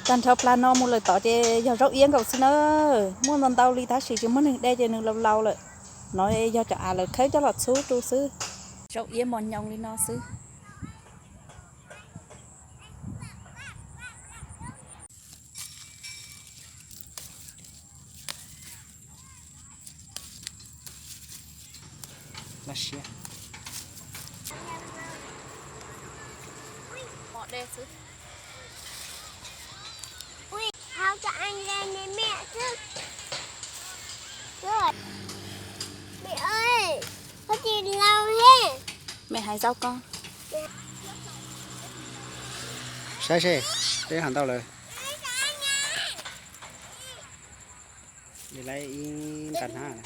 Tag nrho plag no mus lawm tod ces yog zaub iab nkaus xwb na. Muaj ntau ntau li tab sis tsis muaj neeg de ces nws laus laus lawm. No yog cov av lawv khawb coj los txhub rau xwb. Zaub iab mos nyoos li no xwb. Laj siab. Mos de xwb. Ui, hau cho anh ra nè mẹ chứ. Mẹ ơi, có gì lâu thế? Mẹ hái rau con. Saib seb, peb hau ntau lawm. Nws lawv ib nta hnab.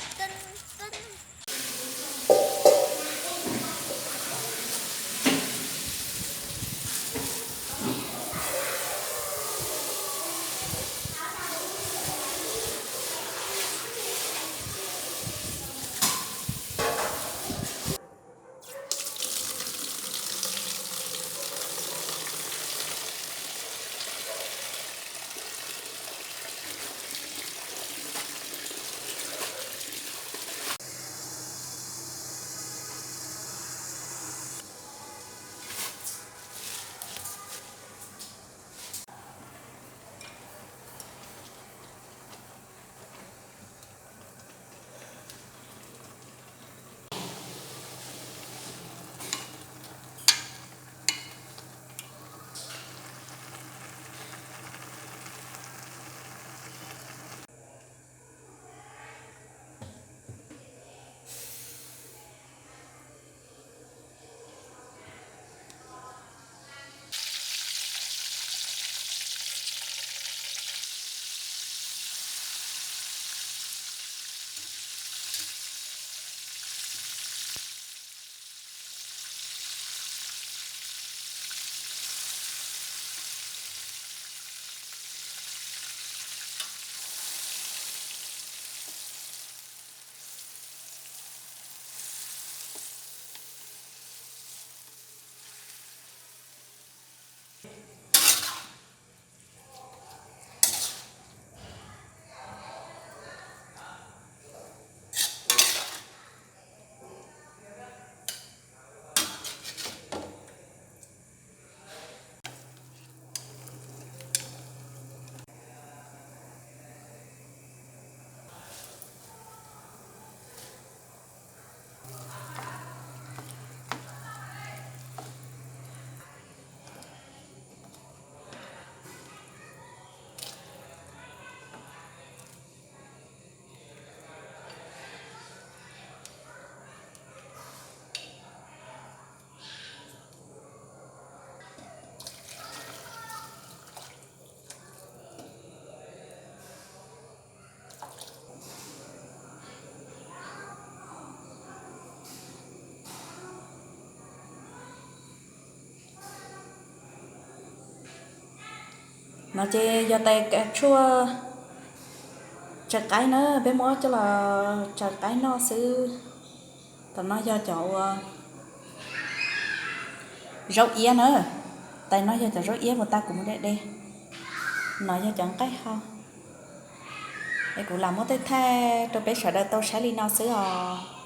No ces yog tais tshuaj tsaws qaib na, peb muab coj los tsaws qaib noj xwb. Tam no yog cov ua zaub iab na, tais no yog cov zaub iab uas tag kuv muab de de. No yog cov nqaij hau. Es kuv lam muab tej thaij rau peb sawv daws tau saib li no xwb os.